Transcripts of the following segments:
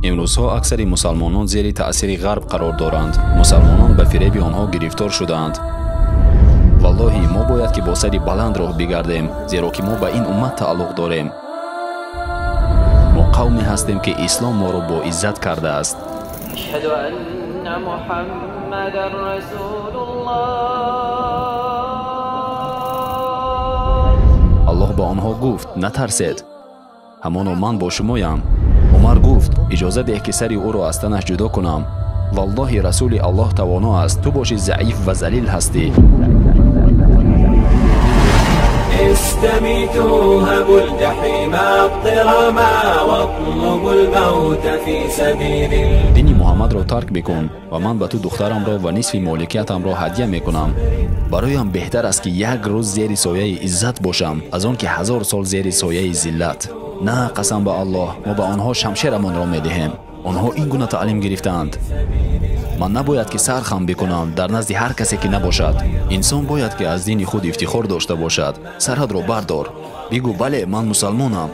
Имрӯзҳо аксари мусалмонон зери таъсири ғарб қарор доранд. Мусалмонон ба фиреби онҳо гирифтор шудаанд. Валлоҳи, мо бояд ки бо сари баланд роҳ бигардем, зеро ки мо ба ин уммат тааллуқ дорем. Мо қавме ҳастем, ки ислом моро бо иззат кардааст. Аллоҳ ба онҳо гуфт: натарсед, ҳамоно ман бо шумоям. Умар гуфт: иҷоза деҳ, ки сари ӯро аз танаш ҷудо кунам. Валлоҳи, расули Аллоҳ тавоно аст, ту боши заиф ва залил ҳастӣ. Дини Муҳаммадро тарк бикун ва ман ба ту духтарамро ва нисфи моликиятамро ҳадя мекунам. Бароям беҳтар аст, ки як рӯз зери сояи иззат бошам, аз он ки 1000 сол зери сояи зиллат. На, қасам ба Аллоҳ, мо ба онҳо шамшерамонро медиҳем. Онҳо ин гуна таълим гирифтаанд. Ман набояд ки сар хам бикунам дар назди ҳар касе ки набошад. Инсон бояд ки аз дини худ ифтихор дошта бошад. Сарҳадро бардор, бигӯ: бале, ман мусалмонам.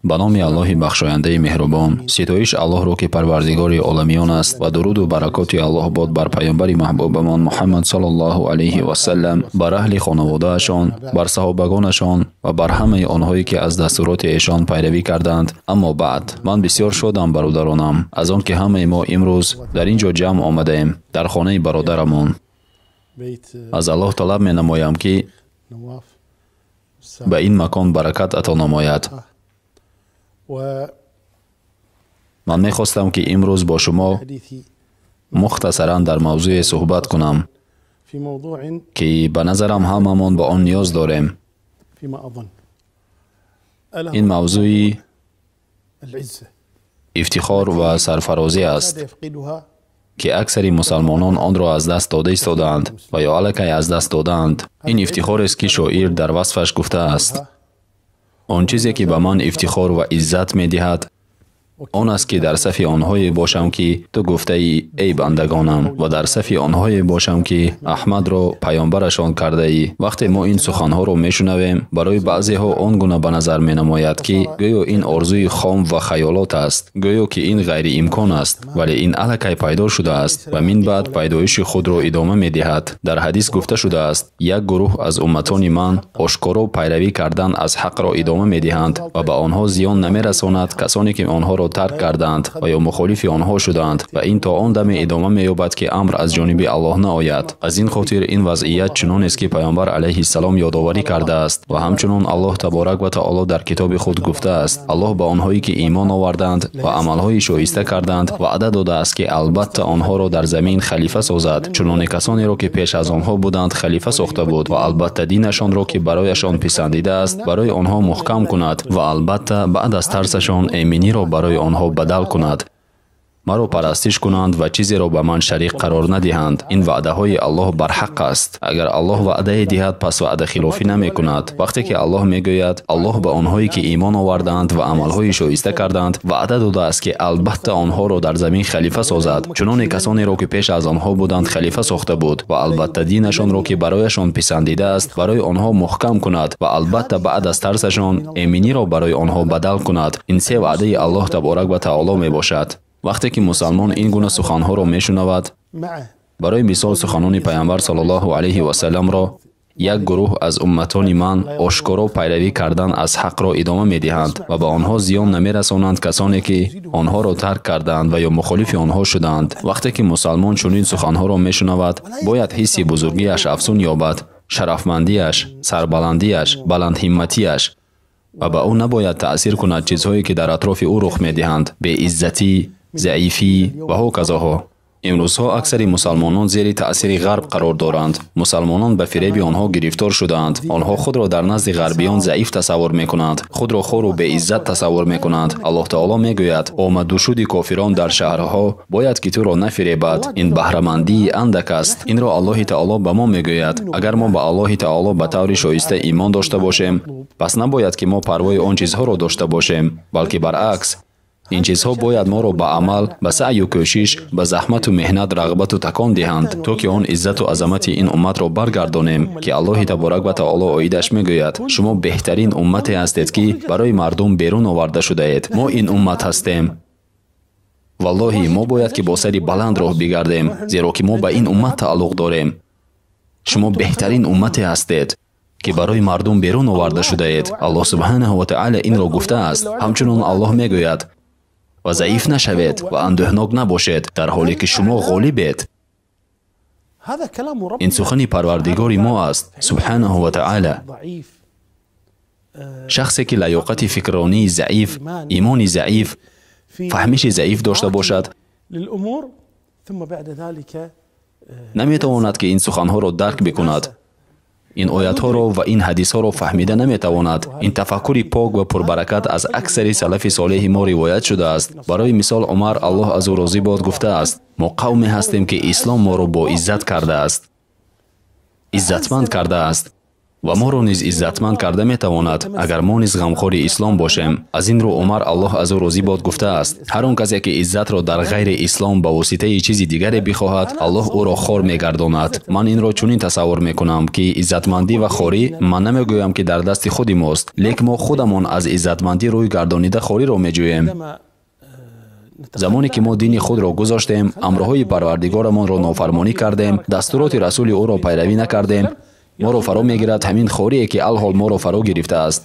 Ба номи Аллоҳи бахшояндаи меҳрубон. Ситоиш Аллоҳро, ки парвардигори оламиён аст, ва дуруду баракоти Аллоҳ бод бар паёмбари маҳбубамон Муҳаммад саллаллоҳу алайҳи васаллам, бар аҳли хонаводаашон, бар саҳобагонашон ва бар ҳамаи онҳое, ки аз дастуроти эшон пайравӣ карданд. Аммо баъд, ман бисёр шодам, бародаронам, аз он ки ҳамаи мо имрӯз дар ин ҷо ҷамъ омадаем, дар хонаи бародарамон. Аз Аллоҳ талаб менамоям, ки ба ин макон баракат ато намояд. Ман мехостам, ки имрӯз бо шумо мухтасаран дар мавзӯе суҳбат кунам, ки ба назарам ҳамамон ба он ниёз дорем. Ин мавзӯи ифтихор ва сарфарозӣ аст, ки аксари мусалмонон онро аз даст дода истодаанд ва ё аллакай аз даст додаанд. Ин ифтихорест, ки шоир дар васфаш гуфтааст: он чизе ки ба ман ифтихор ва иззат медиҳад, он аст, ки дар сафи онҳое бошам, ки ту гуфтаӣ: эй бандагонам, ва дар сафи онҳое бошам, ки Аҳмадро паёмбарашон кардаӣ. Вақте мо ин суханҳоро мешунавем, барои баъзеҳо он гуна ба назар менамояд, ки гӯё ин орзуи хом ва хаёлот аст, гӯё ки ин ғайриимкон аст, вале ин аллакай пайдо шудааст ва мин баъд пайдоиши худро идома медиҳад. Дар ҳадис гуфта шудааст: як гурӯҳ аз умматони ман ошкоро пайравӣ кардан аз ҳақро идома медиҳанд ва ба онҳо зиён намерасонад касоне, ки онҳоро тарк карданд ва ё мухолифи онҳо шуданд, ва ин то он даме идома меёбад, ки амр аз ҷониби Аллоҳ наояд. Аз ин хотир ин вазъият чунонест, ки паёмбар алайҳиссалом ёдоварӣ кардааст ва ҳамчунон Аллоҳ таборак ва таоло дар китоби худ гуфтааст: Аллоҳ ба онҳое, ки имон оварданд ва амалҳои шоиста карданд, ваъда додааст, ки албатта онҳоро дар замин халифа созад, чуноне касонеро, ки пеш аз онҳо буданд, халифа сохта буд, ва албатта динашонро, ки барояшон писандидааст, барои онҳо муҳкам кунад ва албатта баъд аз тарсашон эминиро барои онҳо бадал кунад. Маро парастиш кунанд ва чизеро ба ман шарик қарор надиҳанд. Ин ваъдаҳои Аллоҳ барҳақ аст. Агар Аллоҳ ваъдае диҳад, пас ваъдахилофӣ намекунад. Вақте ки Аллоҳ мегӯяд: Аллоҳ ба онҳое, ки имон оварданд ва амалҳои шоиста карданд, ваъда додааст, ки албатта онҳоро дар замин халифа созад, чуноне касонеро, ки пеш аз онҳо буданд, халифа сохта буд, ва албатта динашонро, ки барояшон писандидааст, барои онҳо муҳкам кунад ва албатта баъд аз тарсашон эминиро барои онҳо бадал кунад. Ин се ваъдаи Аллоҳ таборак ва таоло мебошад. Вақте ки мусалмон ин гуна суханҳоро мешунавад, барои мисол суханони паёмбар саллаллоҳу алайҳи васалламро, як гурӯҳ аз умматони ман ошкоро пайравӣ кардан аз ҳақро идома медиҳанд ва ба онҳо зиён намерасонанд касоне, ки онҳоро тарк карданд ва ё мухолифи онҳо шуданд. Вақте ки мусалмон чунин суханҳоро мешунавад, бояд ҳисси бузургиаш афзун ёбад, шарафмандиаш, сарбаландиаш, баландҳимматиаш, ва ба ӯ набояд таъсир кунад чизҳое, ки дар атрофи ӯ рух медиҳанд: беиззатӣ, заифӣ ва ҳоказоҳо. Имрӯзҳо аксари мусалмонон зери таъсири ғарб қарор доранд. Мусалмонон ба фиреби онҳо гирифтор шудаанд. Онҳо худро дар назди ғарбиён заиф тасаввур мекунанд, худро хору беиззат тасаввур мекунанд. Аллоҳ таоло мегӯяд: омадушуди кофирон дар шаҳрҳо бояд ки туро нафиребад. Ин баҳрамандии андак аст. Инро Аллоҳи таоло ба мо мегӯяд. Агар мо ба Аллоҳи таоло ба таври шоиста имон дошта бошем, пас набояд ки мо парвои он чизҳоро дошта бошем, балки баръакс Ин чизҳо бояд моро ба амал, ба саъю кӯшиш, ба заҳмату меҳнат рағбату такон диҳанд, то ки он иззату азамати ин умматро баргардонем, ки Аллоҳи таборак ва таоло оидаш мегӯяд: шумо беҳтарин уммате ҳастед, ки барои мардум берун оварда шудаед. Мо ин уммат ҳастем. Валлоҳи, мо бояд ки бо сари баланд роҳ бигардем, зеро ки мо ба ин уммат тааллуқ дорем. Шумо беҳтарин уммате ҳастед, ки барои мардум берун оварда шудаед. Аллоҳ субҳанаҳу ва таъала инро гуфтааст. Ҳамчунон Аллоҳ мегӯяд: ва заиф нашавед ва андӯҳнок набошед, дар ҳоле ки шумо ғолибед. Ин сухани Парвардигори мо аст субҳанаҳу ва таъала. Шахсе ки лаёқати фикронии заиф, имони заиф, фаҳмиши заиф дошта бошад, наметавонад ки ин суханҳоро дарк бикунад. Ин оятҳоро ва ин ҳадисҳоро фаҳмида наметавонад. Ин тафаккури пок ва пурбаракат аз аксари салафи солеҳи мо ривоят шудааст. Барои мисол, Умар, Аллоҳ аз ӯ розӣ бод, гуфтааст: мо қавме ҳастем, ки ислом моро бо иззат кардааст, иззатманд кардааст ва моро низ иззатманд карда метавонад, агар мо низ ғамхори ислом бошем. Аз ин рӯ Умар, Аллоҳ аз ӯ розӣ бод, гуфтааст: ҳар он касе ки иззатро дар ғайри ислом ба воситаи чизи дигаре бихоҳад, Аллоҳ ӯро хор мегардонад. Ман инро чунин тасаввур мекунам, ки иззатмандӣ ва хорӣ, ман намегӯям ки дар дасти худи мост, лек мо худамон аз иззатмандӣ рӯй гардонида хориро меҷӯем. Замоне ки мо дини худро гузоштем, амрҳои Парвардигорамонро нофармонӣ кардем, дастуроти расули ӯро пайравӣ накардем, моро фаро мегирад ҳамин хорие ки алҳол моро фаро гирифтааст.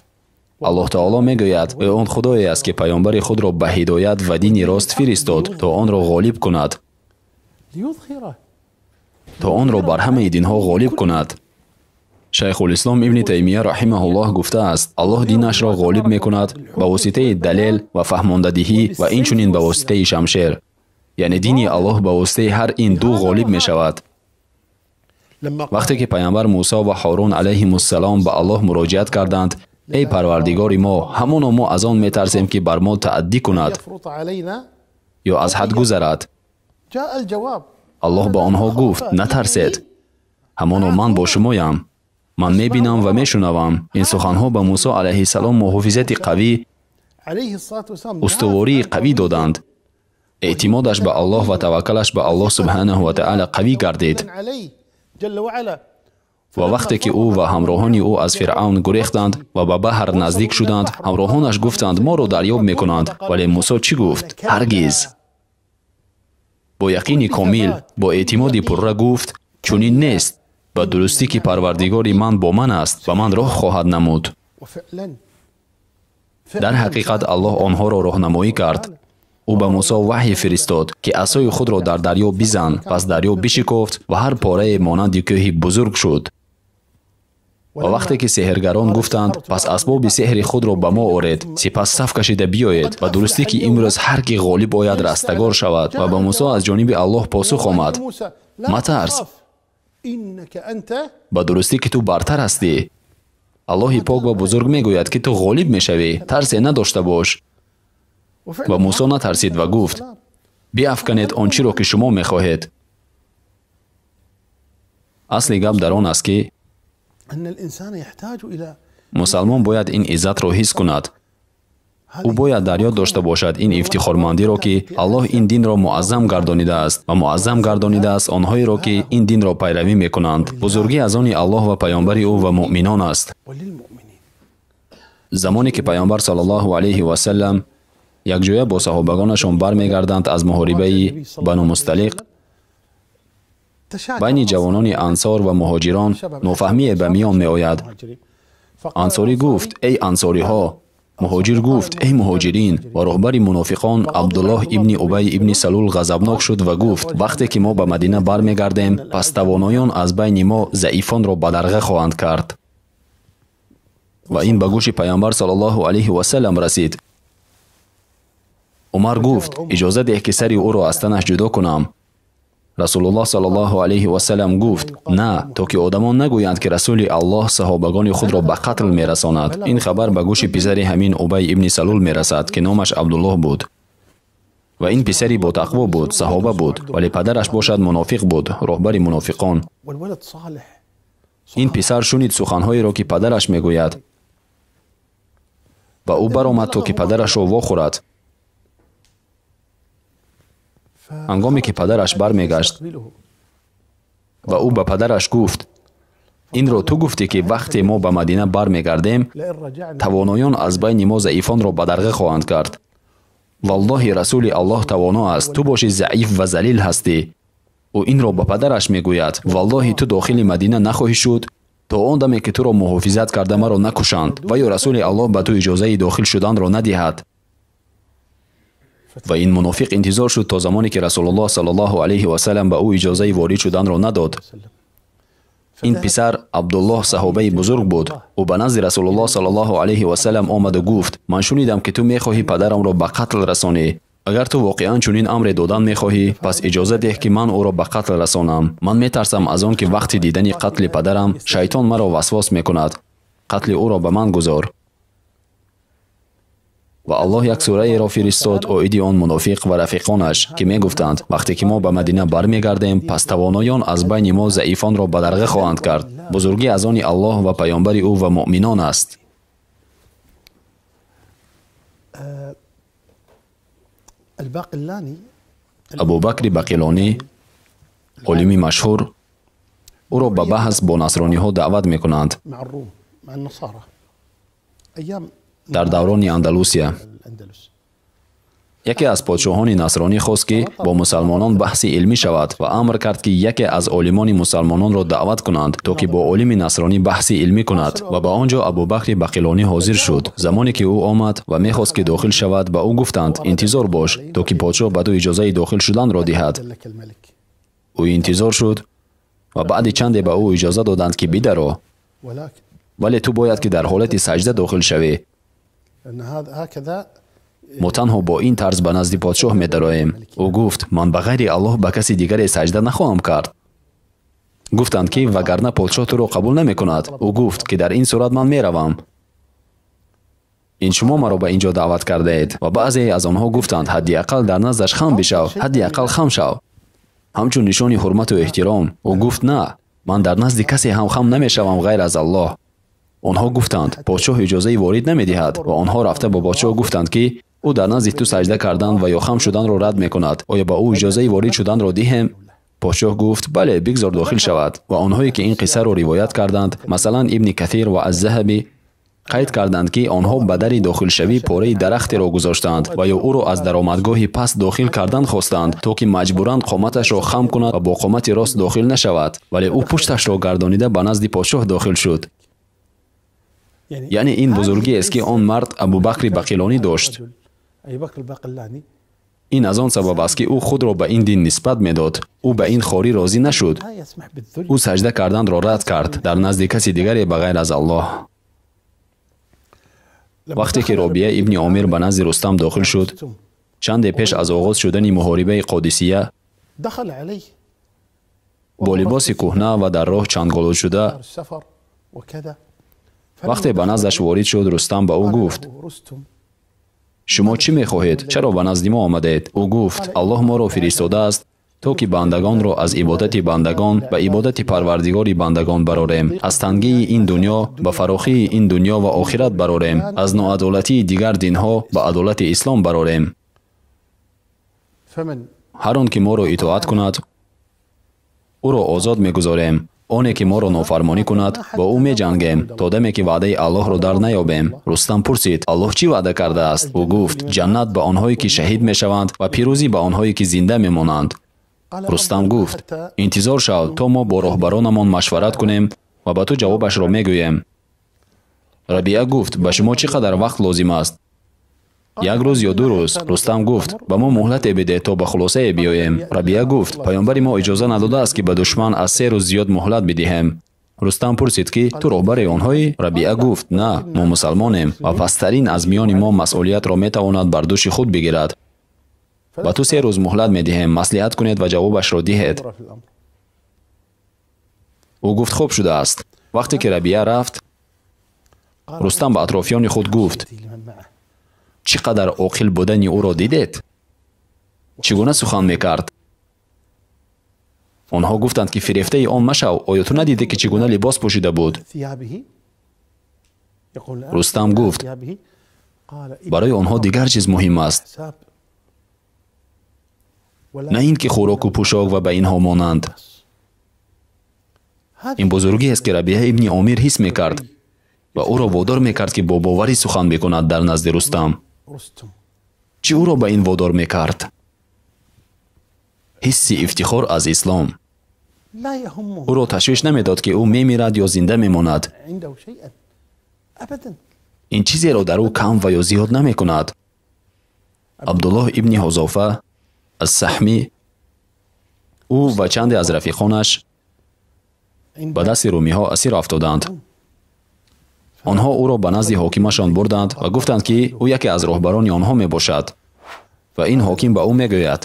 Аллоҳ таоло мегӯяд: ӯ он худое аст, ки паёмбари худро ба ҳидоят ва дини рост фиристод, то онро ғолиб кунад, то онро бар ҳамаи динҳо ғолиб кунад. Шайхулислом ибни Таймия раҳимаҳуллоҳ гуфтааст: Аллоҳ динашро ғолиб мекунад ба воситаи далел ва фаҳмондадиҳӣ ва инчунин ба воситаи шамшер. Яъне дини Аллоҳ ба воситаи ҳар ин ду ғолиб мешавад. Вақте ки паёмбар Мусо ва Ҳорун алайҳимуссалом ба Аллоҳ муроҷиат карданд: эй Парвардигори мо, ҳамоно мо аз он метарсем, ки бар мо тааддӣ кунад ё аз ҳад гузарад. Аллоҳ ба онҳо гуфт: натарсед, ҳамоно ман бо шумоям, ман мебинам ва мешунавам. Ин суханҳо ба Мусо алайҳиссалом муҳофизати қавӣ, устувории қавӣ доданд. Эътимодаш ба Аллоҳ ва таваккалаш ба Аллоҳ субҳанаҳу ва таъала қавӣ гардид. Ва вақте ки ӯ ва ҳамроҳони ӯ аз Фиръавн гурехтанд ва ба баҳр наздик шуданд, ҳамроҳонаш гуфтанд: моро дарёб мекунанд. Вале Мусо чӣ гуфт? Ҳаргиз. Бо яқини комил, бо эътимоди пурра гуфт: чунин нест, ба дурустӣ ки Парвардигори ман бо ман аст ва ман роҳ хоҳад намуд. Дар ҳақиқат Аллоҳ онҳоро роҳнамоӣ кард. Ӯ ба Мусо ваҳй фиристод, ки асои худро дар дарё бизан. Пас дарё бишикофт ва ҳар порае монанди кӯҳи бузург шуд. Ва вақте ки сеҳргарон гуфтанд: пас асбоби сеҳри худро ба мо оред, сипас саф кашида биёед, ба дурустӣ ки имрӯз ҳар ки ғолиб ояд растагор шавад. Ва ба Мусо аз ҷониби Аллоҳ посух омад: матарс, ба дурустӣ ки ту бартар ҳастӣ. Аллоҳи пок ва бузург мегӯяд, ки ту ғолиб мешавӣ, тарсе надошта бош. Ва Мусо натарсид ва гуфт: биафканед он чиро ки шумо мехоҳед. Асли гап дар он аст, ки мусалмон бояд ин иззатро ҳис кунад. Ӯ бояд дар ёд дошта бошад ин ифтихормандиро, ки Аллоҳ ин динро муаззам гардонидааст ва муаззам гардонидааст онҳоеро, ки ин динро пайравӣ мекунанд. Бузургӣ аз они Аллоҳ ва паёмбари ӯ ва муъминон аст. Замоне ки паёмбар саллаллоҳу алайҳи васаллам якҷоя бо саҳобагонашон бармегарданд аз муҳорибаи Бану Мусталиқ, байни ҷавонони ансор ва муҳоҷирон нофаҳмие ба миён меояд. Ансорӣ гуфт: эй ансориҳо! Муҳоҷир гуфт: эй муҳоҷирин! Ва роҳбари мунофиқон Абдуллоҳ ибни Убай ибни Салул ғазабнок шуд ва гуфт: вақте ки мо ба Мадина бармегардем, пас тавоноён аз байни мо заифонро бадарға хоҳанд кард. Ва ин ба гӯши паёмбар саллаллоҳу алайҳи васаллам расид. Умар гуфт: иҷоза деҳ, ки сари ӯро аз танаш ҷудо кунам. Расулуллоҳ саллаллоҳу алайҳи васаллам гуфт: на, то ки одамон нагӯянд, ки расули Аллоҳ саҳобагони худро ба қатл мерасонад. Ин хабар ба гӯши писари ҳамин Убай ибни Салул мерасад, ки номаш Абдуллоҳ буд. Ва ин писари ботақво буд, саҳоба буд, вале падараш бошад мунофиқ буд, роҳбари мунофиқон. Ин писар шунид суханҳоеро, ки падараш мегӯяд, ва ӯ баромад, то ки падарашро вохӯрад. Ҳангоме ки падараш бармегашт ва ӯ ба падараш гуфт: инро ту гуфтӣ, ки вақте мо ба Мадина бармегардем, тавоноён аз байни мо заифонро бадарға хоҳанд кард. Валлоҳи, Расули Аллоҳ тавоно аст, ту боши заиф ва залил ҳастӣ. Ӯ инро ба падараш мегӯяд: валлоҳи, ту дохили Мадина нахоҳӣ шуд то он даме ки туро муҳофизат карда маро накушанд ва ё Расули Аллоҳ ба ту иҷозаи дохил шуданро надиҳад. Ва ин мунофиқ интизор шуд то замоне ки Расулуллоҳ саллаллоҳу алайҳи васаллам ба ӯ иҷозаи ворид шуданро надод. Ин писар Абдуллоҳ саҳобаи бузург буд. Ӯ ба назди Расулуллоҳ саллаллоҳу алайҳи васаллам омаду гуфт: ман шунидам, ки ту мехоҳӣ падарамро ба қатл расонӣ. Агар ту воқеан чунин амре додан мехоҳӣ, пас иҷоза деҳ, ки ман ӯро ба қатл расонам. Ман метарсам аз он ки вақти дидани қатли падарам шайтон маро васвос мекунад. Қатли ӯро ба ман гузор. Ва Аллоҳ як сураеро фиристод оиди он мунофиқ ва рафиқонаш, ки мегуфтанд: вақте ки мо ба Мадина бармегардем, пас тавоноён аз байни мо заифонро бадарға хоҳанд кард. Бузургӣ аз они Аллоҳ ва паёмбари ӯ ва муъминон аст. Абубакри Бақилонӣ, олими машҳур, ӯро ба баҳс бо насрониҳо даъват мекунанд дар даврони Андалусия. Яке аз подшоҳони насронӣ хост, ки бо мусалмонон баҳси илмӣ шавад ва амр кард, ки яке аз олимони мусалмононро даъват кунанд, то ки бо олими насронӣ баҳси илмӣ кунад. Ва ба он ҷо Абубакри Бақилонӣ ҳозир шуд. Замоне ки ӯ омад ва мехост, ки дохил шавад, ба ӯ гуфтанд: интизор бош, то ки подшоҳ ба ту иҷозаи дохил шуданро диҳад. Ӯ интизор шуд ва баъди чанде ба ӯ иҷоза доданд, ки бидаро, вале ту бояд ки дар ҳолати саҷда дохил шавӣ. Мо танҳо бо ин тарз ба назди подшоҳ медароем. Ӯ гуфт: ман ба ғайри Аллоҳ ба каси дигаре саҷда нахоҳам кард. Гуфтанд, ки вагарна подшоҳ туро қабул намекунад. Ӯ гуфт, ки дар ин сурат ман меравам. Ин шумо маро ба ин ҷо даъват кардаед. Ва баъзее аз онҳо гуфтанд: ҳадди ақал дар наздаш хам бишав, ҳадди ақал хам шав, ҳамчун нишони ҳурмату эҳтиром. Ӯ гуфт: на, ман дар назди касе ҳам хам намешавам ғайр аз Аллоҳ. Онҳо гуфтанд: подшоҳ иҷозаи ворид намедиҳад. Ва онҳо рафта бо подшоҳ гуфтанд, ки ӯ дар назди ту саҷда кардан ва ё хам шуданро рад мекунад. Оё ба ӯ иҷозаи ворид шуданро диҳем? Подшоҳ гуфт: бале, бигзор дохил шавад. Ва онҳое ки ин қиссаро ривоят карданд, масалан Ибни Катир ва Аззаҳабӣ, қайд карданд, ки онҳо ба дари дохилшавӣ пораи дарахтеро гузоштанд ва ё ӯро аз даромадгоҳи паст дохил кардан хостанд, то ки маҷбуран қоматашро хам кунад ва бо қомати рост дохил нашавад. Вале ӯ пушташро гардонида ба назди подшоҳ дохил шуд. Яъне ин бузургиест, ки он мард Абубакри Бақилонӣ дошт. Ин аз он сабаб аст, ки ӯ худро ба ин дин нисбат медод. Ӯ ба ин хорӣ розӣ нашуд. Ӯ саҷда карданро рад кард дар назди каси дигаре ба ғайр аз Аллоҳ. Вақте ки Робия ибни Омир ба назди Рустам дохил шуд, чанде пеш аз оғоз шудани муҳорибаи Қодисия, бо либоси кӯҳна ва дар роҳ чанголуд шуда, вақте ба наздаш ворид шуд, Рустам ба ӯ гуфт: шумо чӣ мехоҳед? Чаро ба назди мо омадед? Ӯ гуфт: Аллоҳ моро фиристодааст, то ки бандагонро аз ибодати бандагон ба ибодати Парвардигори бандагон барорем, аз тангии ин дунё ба фарохии ин дунё ва охират барорем, аз ноадолатии дигар динҳо ба адолати ислом барорем. Ҳар он ки моро итоат кунад, ӯро озод мегузорем. Оне ки моро нофармонӣ кунад, бо ӯ меҷангем, то даме ки ваъдаи Аллоҳро дар наёбем. Рустам пурсид: Аллоҳ чӣ ваъда кардааст? Ӯ гуфт: ҷаннат ба онҳое ки шаҳид мешаванд ва пирӯзӣ ба онҳое ки зинда мемонанд. Рустам гуфт: интизор шав, то мо бо роҳбаронамон машварат кунем ва ба ту ҷавобашро мегӯем. Рабиа гуфт: ба шумо чӣ қадар вақт лозим аст? Як рӯз ё 2 рӯз? Рустам гуфт: ба мо муҳлате бидеҳ, то ба хулосае биёем. Рабиа гуфт: паёмбари мо иҷоза надодааст, ки ба душман аз 3 рӯз зиёд муҳлат бидиҳем. Рустам пурсид, ки ту роҳбари онҳоӣ? Рабиа гуфт: на, мо мусалмонем ва пасттарин аз миёни мо масъулиятро метавонад бар дӯши худ бигирад. Ба ту 3 рӯз муҳлат медиҳем, маслиҳат кунед ва ҷавобашро диҳед. Ӯ гуфт: хуб шудааст. Вақте ки Рабиа рафт, Рустам ба атрофиёни худ гуфт: чӣ қадар оқил будани ӯро дидед? Чӣ гуна сухан мекард? Онҳо гуфтанд, ки фирефтаи он машав, оё ту надидӣ, ки чӣ гуна либос пӯшида буд? Рустам гуфт: барои онҳо дигар чиз муҳим аст. На ин ки хӯроку пӯшок ва ба инҳо монанд. Ин бузургиест, ки Рабиа ибни Омир ҳис мекард ва ӯро водор мекард, ки бо боварӣ сухан бикунад дар назди Рустам. Чӣ ӯро ба ин водор мекард? Ҳисси ифтихор аз ислом. Ӯро ташвиш намедод, ки ӯ мемирад ё зинда мемонад. Ин чизеро дар ӯ кам ва ё зиёд намекунад. Абдуллоҳ ибни Ҳузофа аз Саҳмӣ, ӯ ва чанде аз рафиқонаш ба дасти румиҳо асир афтоданд. Онҳо ӯро ба назди ҳокимашон бурданд ва гуфтанд, ки ӯ яке аз роҳбарони онҳо мебошад. Ва ин ҳоким ба ӯ мегӯяд: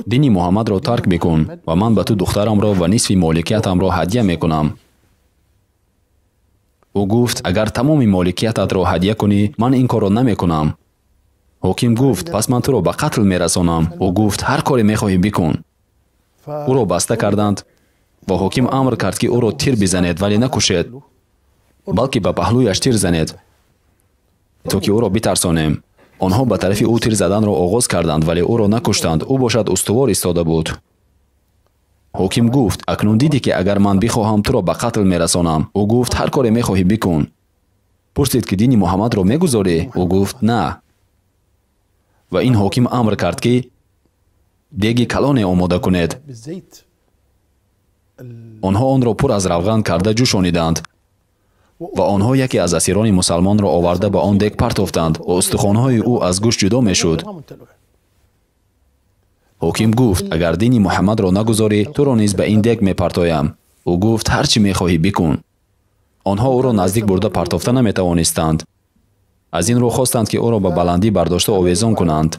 дини Муҳаммадро тарк бикун ва ман ба ту духтарамро ва нисфи моликиятамро ҳадя мекунам. Ӯ гуфт: агар тамоми моликиятатро ҳадя кунӣ, ман ин корро намекунам. Ҳоким гуфт: пас ман туро ба қатл мерасонам. Ӯ гуфт: ҳар коре мехоҳӣ бикун. Ӯро баста карданд ва ҳоким амр кард, ки ӯро тир бизанед, вале накушед, балки ба паҳлӯяш тир занед, то ки ӯро битарсонем. Онҳо ба тарафи ӯ тир заданро оғоз карданд, вале ӯро накуштанд. Ӯ бошад устувор истода буд. Ҳоким гуфт: акнун дидӣ, ки агар ман бихоҳам, туро ба қатл мерасонам. Ӯ гуфт: ҳар коре мехоҳӣ бикун. Пурсид, ки дини Муҳаммадро мегузорӣ? Ӯ гуфт: на. Ва ин ҳоким амр кард, ки деги калоне омода кунед. Онҳо онро пур аз равған карда ҷӯшониданд ва онҳо яке аз асирони мусалмонро оварда ба он дег партофтанд ва устухонҳои ӯ аз гӯшт ҷудо мешуд. Ҳоким гуфт: агар дини Муҳаммадро нагузорӣ, туро низ ба ин дег мепартоям. Ӯ гуфт: ҳар чӣ мехоҳӣ бикун. Онҳо ӯро наздик бурда партофта наметавонистанд. Аз ин рӯ хостанд, ки ӯро ба баландӣ бардошта овезон кунанд,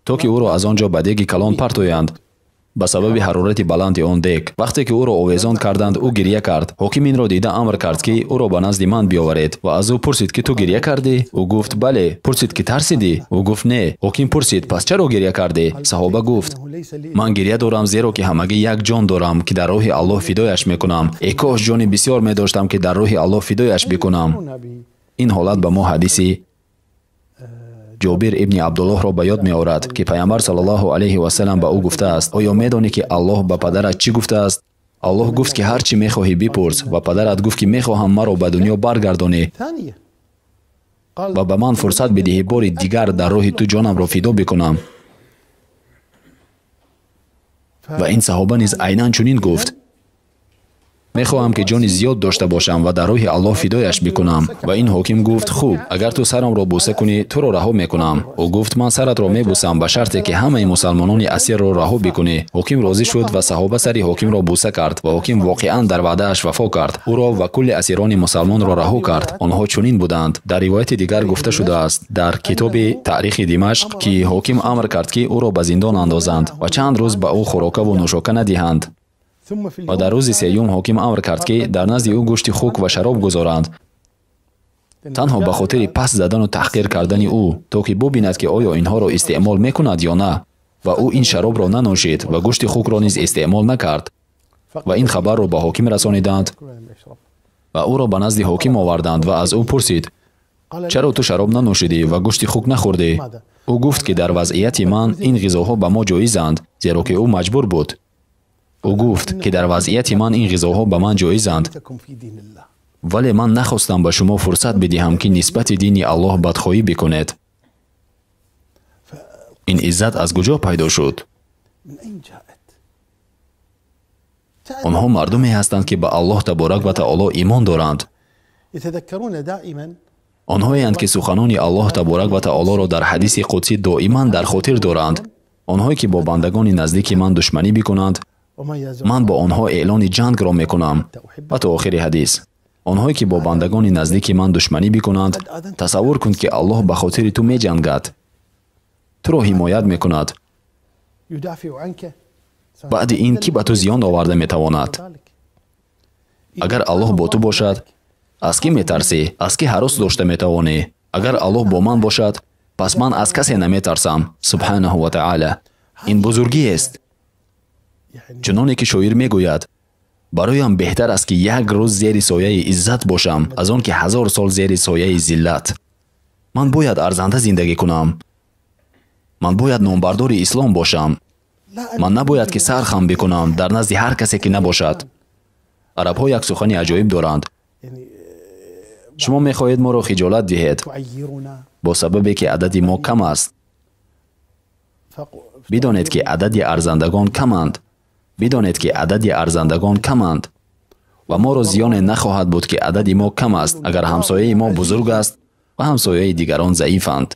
то ки ӯро аз он ҷо ба деги калон партоянд. Ба сабаби ҳарорати баланди он дег. Вақте ки ӯро овезон карданд, ӯ гиря кард. Ҳоким инро дида амр кард, ки ӯро ба назди ман биёваред ва аз ӯ пурсид, ки ту гиря кардӣ? Ӯ гуфт: бале. Пурсид, ки тарсидӣ? Ӯ гуфт: не. Ҳоким пурсид: пас чаро гиря кардӣ? Саҳоба гуфт: ман гиря дорам, зеро ки ҳамагӣ як ҷон дорам, ки дар роҳи Аллоҳ фидояш мекунам. Э кош ҷони бисёр медоштам, ки дар роҳи Аллоҳ фидояш бикунам. Ин ҳолат ба мо ҳадиси Ҷобир ибни Абдуллоҳро ба ёд меорад, ки Пайғамбар саллаллоҳу алайҳи васаллам ба ӯ гуфтааст: оё медонӣ, ки Аллоҳ ба падарат чӣ гуфтааст? Аллоҳ гуфт, ки ҳар чӣ мехоҳӣ бипурс, ва падарат гуфт, ки мехоҳам маро ба дунё баргардонӣ ва ба ман фурсат бидиҳӣ бори дигар дар роҳи ту ҷонамро фидо бикунам. Ва ин саҳоба низ айнан чунин гуфт: мехоҳам, ки ҷони зиёд дошта бошам ва дар роҳи Аллоҳ фидояш бикунам. Ва ин ҳоким гуфт: хуб, агар ту сарамро бӯса кунӣ, туро раҳо мекунам. Ӯ гуфт: ман саратро мебӯсам ба шарте, ки ҳамаи мусалмонони асирро раҳо бикунӣ. Ҳоким розӣ шуд ва саҳоба сари ҳокимро бӯса кард ва ҳоким воқеан дар ваъдааш вафо кард. Ӯро ва кулли асирони мусалмонро раҳо кард. Онҳо чунин буданд. Дар ривояти дигар гуфта шудааст дар китоби Таърихи Димашқ, ки ҳоким амр кард, ки ӯро ба зиндон андозанд ва чанд рӯз ба ӯ хӯрокаву нӯшока надиҳанд. Ва дар рӯзи сеюм ҳоким амр кард, ки дар назди ӯ гӯшти хук ва шароб гузоранд, танҳо ба хотири пас задану таҳқир кардани ӯ, то ки бубинад, ки оё инҳоро истеъмол мекунад ё на. Ва ӯ ин шаробро нанӯшид ва гӯшти хукро низ истеъмол накард. Ва ин хабарро ба ҳоким расониданд ва ӯро ба назди ҳоким оварданд ва аз ӯ пурсид: чаро ту шароб нанӯшидӣ ва гӯшти хук нахӯрдӣ? Ӯ гуфт, ки дар вазъияти ман ин ғизоҳо ба мо ҷоизанд, зеро ки ӯ маҷбур буд. Ӯ гуфт, ки дар вазъияти ман ин ғизоҳо ба ман ҷоизанд, вале ман нахостам ба шумо фурсат бидиҳам, ки нисбати дини Аллоҳ бадхоҳӣ бикунед. Ин иззат аз куҷо пайдо шуд? Онҳо мардуме ҳастанд, ки ба Аллоҳ таборак ва таоло имон доранд. Онҳоянд, ки суханони Аллоҳ таборак ва таолоро дар ҳадиси қудсӣ доиман дар хотир доранд. Онҳое, ки бо бандагони наздики ман душманӣ бикунанд, ман бо онҳо эълони ҷангро мекунам. Ва то охири ҳадис. Онҳое, ки бо бандагони наздики ман душманӣ бикунанд, тасаввур кун, ки Аллоҳ ба хотири ту меҷангад, туро ҳимоят мекунад. Баъди ин кӣ ба ту зиён оварда метавонад? Агар Аллоҳ бо ту бошад, аз кӣ метарсӣ? Аз кӣ ҳарос дошта метавонӣ? Агар Аллоҳ бо ман бошад, пас ман аз касе наметарсам. Субҳанаҳу ва таъала. Ин бузургиест. Чуноне ки шоир мегӯяд: бароям беҳтар аст, ки як рӯз зери сояи иззат бошам, аз он ки 1000 сол зери сояи зиллат. Ман бояд арзанда зиндагӣ кунам. Ман бояд номбардори ислом бошам. Ман набояд ки сар хам бикунам дар назди ҳар касе ки набошад. Арабҳо як сухани аҷоиб доранд. Шумо мехоҳед моро хиҷолат диҳед бо сабабе ки адади мо кам аст. Бидонед ки адади арзандагон каманд. Бидонед ки адади арзандагон каманд ва моро зиёне нахоҳад буд ки адади мо кам аст, агар ҳамсояи мо бузург аст ва ҳамсояи дигарон заифанд.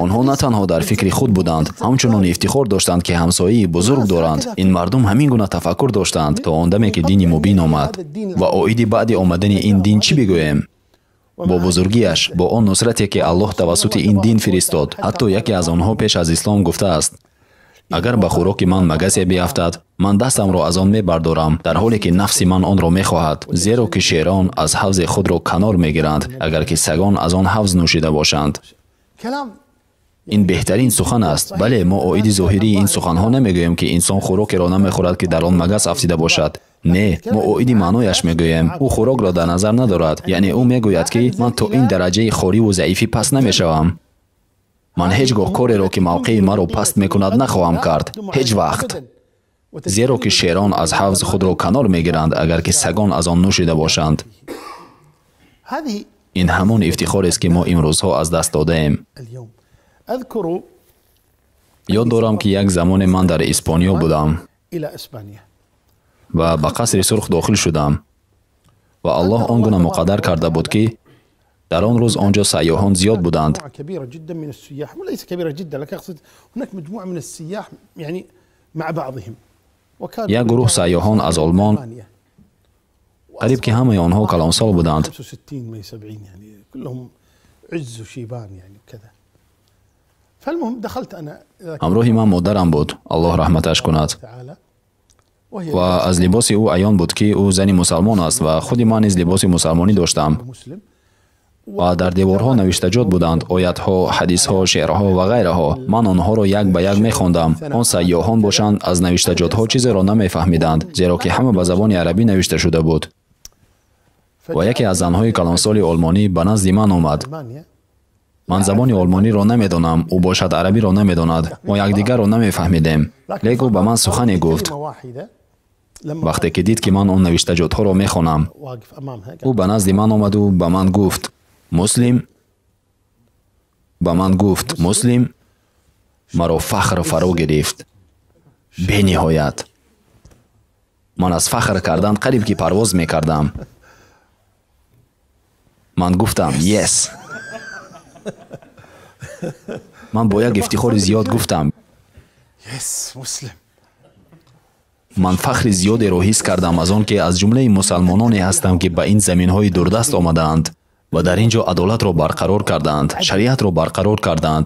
Онҳо на танҳо дар фикри худ буданд, ҳамчунон ифтихор доштанд ки ҳамсояи бузург доранд. Ин мардум ҳамин гуна тафаккур доштанд то он даме ки дини мубин омад. Ва оиди баъди омадани ин дин чӣ бигӯем? Бо бузургиаш, бо он нусрате ки Аллоҳ тавассути ин дин фиристод. Ҳатто яке аз онҳо пеш аз ислом гуфтааст: агар ба хӯроки ман магасе биафтад, ман дастамро аз он мебардорам, дар ҳоле ки нафси ман онро мехоҳад, зеро ки шерон аз ҳавзи худро канор мегиранд, агар ки сагон аз он ҳавз нӯшида бошанд. Ин беҳтарин сухан аст. Бале, мо оиди зоҳирии ин суханҳо намегӯем ки инсон хӯрокеро намехӯрад ки дар он магас афтида бошад. Не, мо оиди маънояш мегӯем. Ӯ хӯрокро дар назар надорад. Яъне ӯ мегӯяд ки ман то ин дараҷаи хориву заифӣ паст намешавам. Ман ҳеҷ гоҳ кореро ки мавқеи маро паст мекунад нахоҳам кард. Ҳеҷ вақт. Зеро ки шерон аз ҳавз худро канор мегиранд, агар ки сагон аз он нӯшида бошанд. Ин ҳамон ифтихорест ки мо имрӯзҳо аз даст додаем. Ёд дорам ки як замоне ман дар Испониё будам ва ба қасри сурх дохил шудам ва Аллоҳ он гуна муқаддар карда буд ки дар он рӯз он ҷо сайёҳон зиёд буданд. Як гурӯҳ сайёҳон аз Олмон, қариб ки ҳамаи онҳо калонсол буданд. Ҳамроҳи ман модарам буд, Аллоҳ раҳматаш кунад, ва аз либоси ӯ аён буд ки ӯ зани мусалмон аст ва худи ман низ либоси мусалмонӣ доштам. Ва дар деворҳо навиштаҷот буданд оятҳо, ҳадисҳо, шеърҳо ва ғайраҳо. Ман онҳоро як ба як мехондам. Он сайёҳон бошанд аз навиштаҷотҳо чизеро намефаҳмиданд, зеро ки ҳама ба забони арабӣ навишта шуда буд. Ва яке аз занҳои калонсоли олмонӣ ба назди ман омад. Ман забони олмониро намедонам, ӯ бошад арабиро намедонад. Мо якдигарро намефаҳмидем. Лек ӯ ба ман сухане гуфт. Вақте ки дид ки ман он навиштаҷотҳоро мехонам, ӯ ба назди ман омаду ба ман гуфт: муслим. Ба ман гуфт: муслим. Маро фахр фаро гирифт. Бениҳоят. Ман аз фахр кардан қариб ки парвоз мекардам. Ман гуфтам: yes. Ман бо як ифтихори зиёд гуфтам. Ман фахри зиёдеро ҳис кардам аз он ки аз ҷумлаи мусалмононе ҳастам ки ба ин заминҳои дурдаст омадаанд ва дар ин ҷо адолатро барқарор кардаанд, шариатро барқарор кардаанд.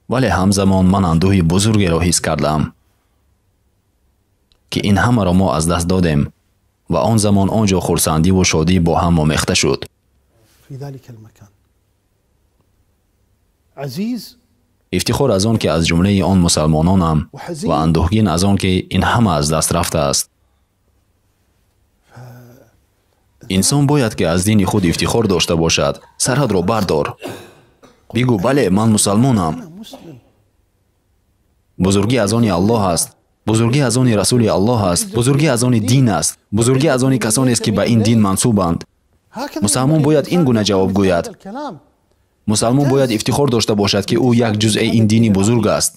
Вале ҳамзамон ман андӯҳи бузургеро ҳис кардам ки ин ҳамаро мо аз даст додем ва он замон он ҷо хурсандиву шодӣ бо ҳам омехта шуд. Ифтихор аз он ки аз ҷумлаи он мусалмононам ва андӯҳгин аз он ки ин ҳама аз даст рафтааст. Инсон бояд ки аз дини худ ифтихор дошта бошад. Сарҳадро бардор. Бигӯ: бале, ман мусалмонам. Бузургӣ аз они Аллоҳ аст. Бузургӣ аз они Расули Аллоҳ аст. Бузургӣ аз они дин аст. Бузургӣ аз они касонест ки ба ин дин мансубанд. Мусалмон бояд ин гуна ҷавоб гӯяд. Мусалмон бояд ифтихор дошта бошад ки ӯ як ҷузъи ин дини бузург аст.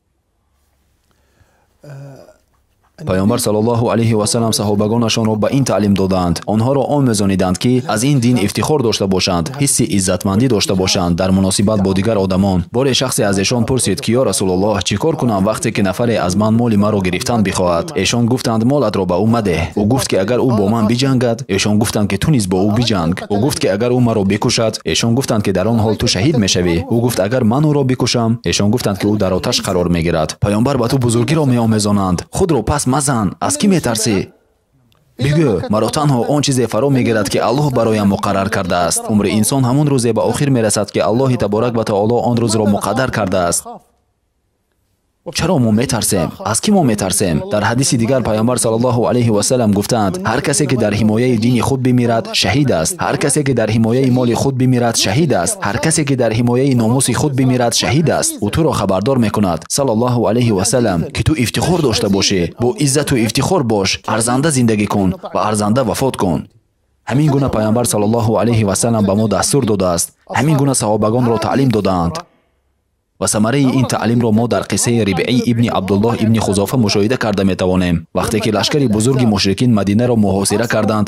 Паёмбар саллаллоҳу алайҳи васаллам саҳобагонашонро ба ин таълим додаанд. Онҳоро омӯзониданд ки аз ин дин ифтихор дошта бошанд, ҳисси иззатмандӣ дошта бошанд дар муносибат бо дигар одамон. Боре шахсе аз эшон пурсид ки ё Расулуллоҳ, чӣ кор кунам вақте ки нафаре аз ман моли маро гирифтан бихоҳад? Эшон гуфтанд: молатро ба ӯ мадеҳ. Ӯ гуфт ки агар ӯ бо ман биҷангад. Эшон гуфтанд ки ту низ бо ӯ биҷанг. Ӯ гуфт ки агар ӯ маро бикушад. Эшон гуфтанд ки дар он ҳол ту шаҳид мешавӣ. Ӯ гуфт агар ман ӯро бикушам. Эшон гуфтанд ки ӯ дар оташ қарор мегирад. Паёмбар ба ту бузургиро меомезонанд. Худро пас мазан. Аз кӣ метарсӣ? Бигӯ: маро танҳо он чизе фаро мегирад ки Аллоҳ бароям муқаррар кардааст. Умри инсон ҳамон рӯзе ба охир мерасад ки Аллоҳи таборак ва таоло он рӯзро муқаддар кардааст. Чаро мо метарсем? Аз кӣ мо метарсем? Дар ҳадиси дигар Пайғамбар саллаллоҳу алайҳи васаллам гуфтаанд: ҳар касе ки дар ҳимояи дини худ бимирад, шаҳид аст. Ҳар касе ки дар ҳимояи моли худ бимирад, шаҳид аст. Ҳар касе ки дар ҳимояи номуси худ бимирад, шаҳид аст. Ӯ туро хабардор мекунад саллаллоҳу алайҳи васаллам, ки ту ифтихор дошта бошӣ, бо иззату ифтихор бош, арзанда зиндагӣ кун ва арзанда вафот кун. Ҳамин гуна Пайғамбар саллаллоҳу алайҳи васаллам ба мо дастур додааст. Ҳамин гуна саҳобагонро таълим додаанд. Ва самараи ин таълимро мо дар қиссаи Рибъӣ ибни Абдуллоҳ ибни Хузофа мушоҳида карда метавонем. Вақте ки лашкари бузурги мушрикин Мадинаро муҳосира карданд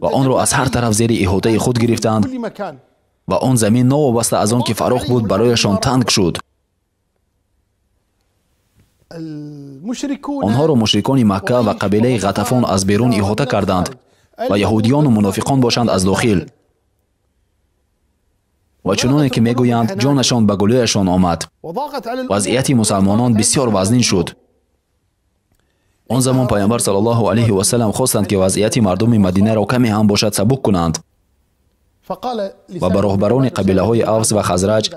ва онро аз ҳар тараф зери иҳотаи худ гирифтанд ва он замин новобаста аз он ки фарох буд, барояшон танг шуд. Онҳоро мушрикони Макка ва қабилаи Ғатафон аз берун иҳота карданд ва яҳудиёну мунофиқон бошанд аз дохил. Ва чуноне ки мегӯянд, ҷонашон ба гулӯяшон омад. Вазъияти мусалмонон бисёр вазнин шуд. Он замон Пайғамбар саллаллоҳу алайҳи васаллам хостанд, ки вазъияти мардуми Мадинаро каме ҳам бошад сабук кунанд ва ба роҳбарони қабилаҳои Авс ва Хазраҷ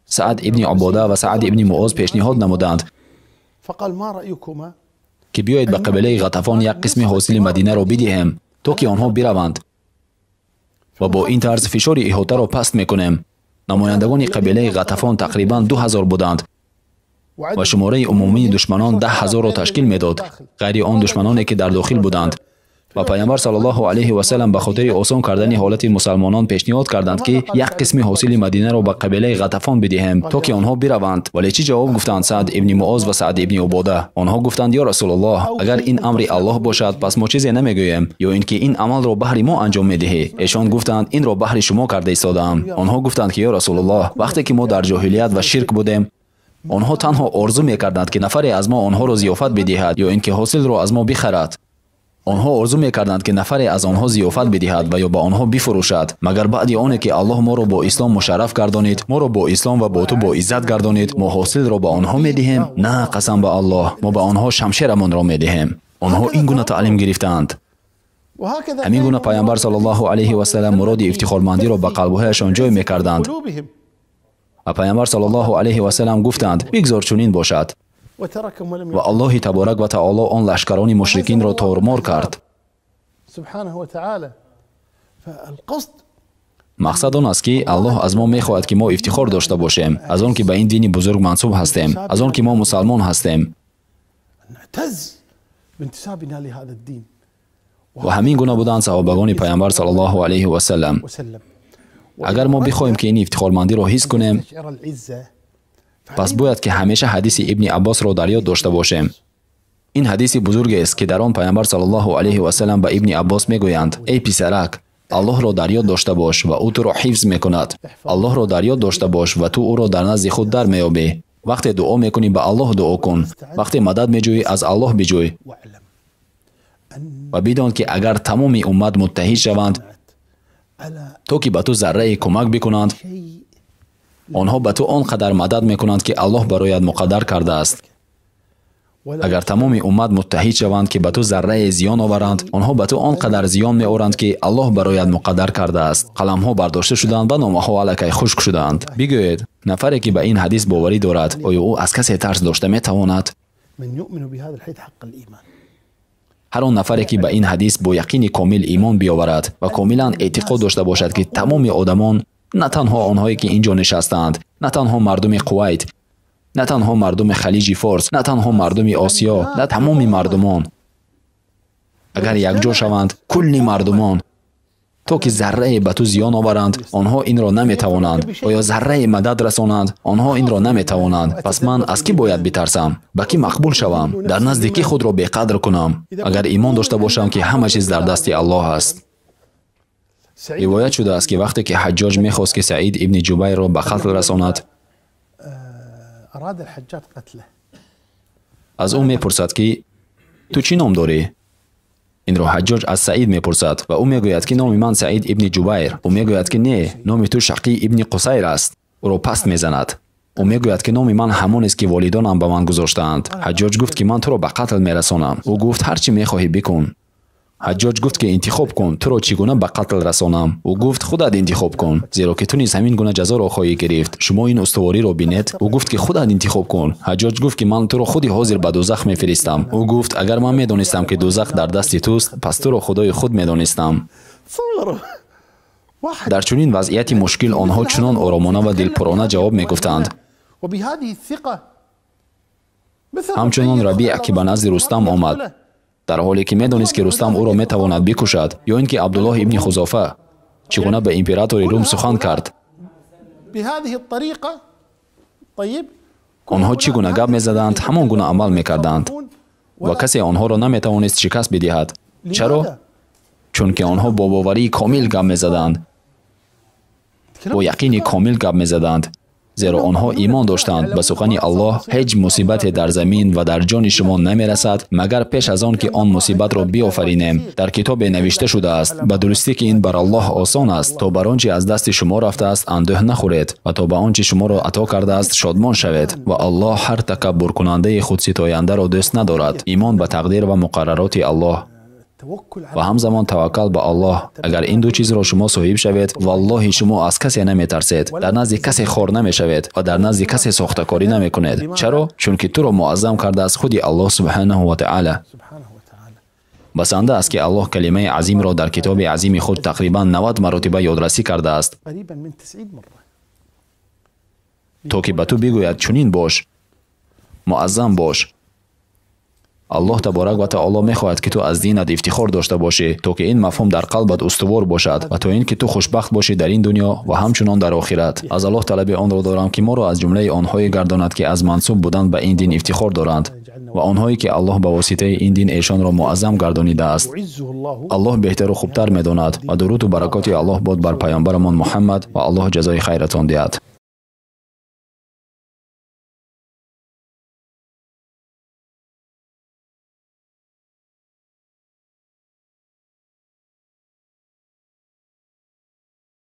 Саъд ибни Убода ва Саъд ибни Муоз пешниҳод намуданд, ки биёед ба қабилаи Ғатафон як қисми ҳосили Мадинаро бидиҳем, то ки онҳо бираванд ва бо ин тарз фишори иҳотаро паст мекунем. Намояндагони қабилаи Ғатафон тақрибан 2000 буданд ва шумораи умумии душманон 10 000-ро ташкил медод, ғайри он душманоне ки дар дохил буданд. Ва Пайғамбар саллаллоҳу алайҳи васаллам ба хотири осон кардани ҳолати мусалмонон пешниҳод карданд, ки як қисми ҳосили Мадинаро ба қабилаи Ғатафон бидиҳем, то ки онҳо бираванд. Вале чӣ ҷавоб гуфтанд Саъд ибни Муоз ва Саъд ибни Убода? Онҳо гуфтанд: ё Расулуллоҳ, агар ин амри Аллоҳ бошад, пас мо чизе намегӯем, ё ин ки ин амалро баҳри мо анҷом медиҳӣ. Эшон гуфтанд: инро баҳри шумо карда истодаам. Онҳо гуфтанд ки ё Расулуллоҳ, вақте ки мо дар ҷоҳилият ва ширк будем, онҳо танҳо орзу мекарданд, ки нафаре аз мо онҳоро зиёфат бидиҳад ё ин ки ҳосилро аз мо бихарад. Онҳо орзу мекарданд, ки нафаре аз онҳо зиёфат бидиҳад ва ё ба онҳо бифурӯшад. Магар баъди оне ки Аллоҳ моро бо ислом мушарраф гардонид, моро бо ислом ва бо ту бо иззат гардонид, мо ҳосилро ба онҳо медиҳем? На, қасам ба Аллоҳ, мо ба онҳо шамшерамонро медиҳем. Онҳо ин гуна таълим гирифтаанд. Ҳамин гуна Пайғамбар саллаллоҳу алайҳи васаллам муроди ифтихормандиро ба қалбҳояшон ҷой мекарданд. Ва Пайғамбар саллаллоҳу алайҳи васаллам гуфтанд: бигзор чунин бошад. Ва Аллоҳи таборак ва таоло он лашкарони мушрикинро тормор кард. Мақсад он аст, ки Аллоҳ аз мо мехоҳад, ки мо ифтихор дошта бошем аз он ки ба ин дини бузург мансуб ҳастем, аз он ки мо мусалмон ҳастем. Ва ҳамин гуна буданд саҳобагони Пайғамбар саллаллоҳу алайҳи васаллам. Агар мо бихоҳем, ки ин ифтихормандиро ҳис кунем, пас бояд ки ҳамеша ҳадиси ибни Аббосро дар ёд дошта бошем. Ин ҳадиси бузургест, ки дар он Пайғамбар саллаллоҳу алайҳи васаллам ба ибни Аббос мегӯянд: эй писарак, Аллоҳро дар ёд дошта бош ва ӯ туро ҳифз мекунад. Аллоҳро дар ёд дошта бош ва ту ӯро дар назди худ дар меёбӣ. Вақте дуо мекунӣ, ба Аллоҳ дуо кун. Вақте мадад меҷӯӣ, аз Аллоҳ биҷӯй. Ва бидон, ки агар тамоми уммат муттаҳид шаванд, то ки ба ту заррае кӯмак бикунанд, онҳо ба ту он қадар мадад мекунанд, ки Аллоҳ бароят муқаддар кардааст. Агар тамоми уммат муттаҳид шаванд, ки ба ту заррае зиён оваранд, онҳо ба ту он қадар зиён меоранд, ки Аллоҳ бароят муқаддар кардааст. Қаламҳо бардошта шуданд ва номаҳо аллакай хушк шуданд. Бигӯед, нафаре ки ба ин ҳадис боварӣ дорад, оё ӯ аз касе тарс дошта метавонад? Ҳар он нафаре ки ба ин ҳадис бо яқини комил имон биёварад ва комилан эътиқод дошта бошад, ки тамоми одамон, на танҳо онҳое ки ин ҷо нишастаанд, на танҳо мардуми Кувайт, на танҳо мардуми Халиҷи Форс, на танҳо мардуми Осиё, на тамоми мардумон, агар якҷо шаванд, кулли мардумон, то ки заррае ба ту зиён оваранд, онҳо инро наметавонанд. Оё заррае мадад расонанд, онҳо инро наметавонанд. Пас ман аз кӣ бояд битарсам? Ба кӣ мақбул шавам? Дар назди кӣ худро беқадр кунам? Агар имон дошта бошам, ки ҳама чиз дар дасти Аллоҳ аст. Ривоят шудааст, ки вақте ки Ҳаҷҷоҷ мехост, ки Саид ибни Ҷубайрро ба қатл расонад, аз ӯ мепурсад, ки ту чӣ ном дорӣ? Инро Ҳаҷҷоҷ аз Саид мепурсад ва ӯ мегӯяд, ки номи ман Саид ибни Ҷубайр. Ӯ мегӯяд, ки не, номи ту Шақӣ ибни Қусайр аст. Ӯро паст мезанад. Ӯ мегӯяд, ки номи ман ҳамонест, ки волидонам ба ман гузоштаанд. Ҳаҷҷоҷ гуфт, ки ман туро ба қатл мерасонам. Ӯ гуфт: ҳар чӣ мехоҳӣ бикун. Ҳаҷҷоҷ гуфт ки интихоб кун, туро чӣ гуна ба қатл расонам. Ӯ гуфт худат интихоб кун, зеро ки ту низ ҳамин гуна ҷазоро хоҳӣ гирифт. Шумо ин устувориро бинед. Ӯ гуфт ки худат интихоб кун. Ҳаҷҷоҷ гуфт ки ман туро худи ҳозир ба дӯзах мефиристам. Ӯ гуфт агар ман медонистам ки дӯзах дар дасти туст, пас туро худои худ медонистам. Дар чунин вазъияти мушкил онҳо чунон оромона ва дилпурона ҷавоб мегуфтанд. Ҳамчунон Рабиъ ки ба назди Рустам омад, дар ҳоле ки медонист ки Рустам ӯро метавонад бикушад, ё ин ки Абдуллоҳ ибни Хузофа чӣ гуна ба императори Рум сухан кард. Онҳо чӣ гуна гап мезаданд, ҳамон гуна амал мекарданд ва касе онҳоро наметавонист шикаст бидиҳад. Чаро? Чунки онҳо бо боварии комил гап мезаданд, бо яқини комил гап мезаданд, зеро онҳо имон доштанд ба сухани Аллоҳ: ҳеҷ мусибате дар замин ва дар ҷони шумо намерасад, магар пеш аз он ки он мусибатро биёфаринем. Дар китобе навишта шудааст, ба дурустӣ ки ин бар Аллоҳ осон аст, то бар он чи аз дасти шумо рафтааст андӯҳ нахӯред ва то ба он чи шуморо ато кардааст шодмон шавед. Ва Аллоҳ ҳар такаббуркунандаи худситояндаро дӯст надорад. Имон ба тақдир ва муқаррароти Аллоҳ ва ҳамзамон таваккал ба Аллоҳ. Агар ин ду чизро шумо соҳиб шавед, валлоҳи шумо аз касе наметарсед, дар назди касе хор намешавед ва дар назди касе сохтакорӣ намекунед. Чаро? Чунки туро муаззам кардааст худи Аллоҳ субҳанаҳу ва таъала. Басанда аст ки Аллоҳ калимаи азимро дар китоби азими худ тақрибан 90 маротиба ёдрасӣ кардааст, то ки ба ту бигӯяд чунин бош, муаззам бош. Аллоҳ таборак ва таоло мехоҳад ки ту аз динат ифтихор дошта бошӣ, то ки ин мафҳум дар қалбат устувор бошад ва то ин ки ту хушбахт бошӣ дар ин дунё ва ҳамчунон дар охират. Аз Аллоҳ талаби онро дорам ки моро аз ҷумлаи онҳое гардонад ки аз мансуб будан ба ин дин ифтихор доранд ва онҳое ки Аллоҳ ба воситаи ин дин эшонро муаззам гардонидааст. Аллоҳ беҳтару хубтар медонад ва дуруду баракоти Аллоҳ бод бар паёмбарамон Муҳаммад ва Аллоҳ ҷазои хайратон диҳад.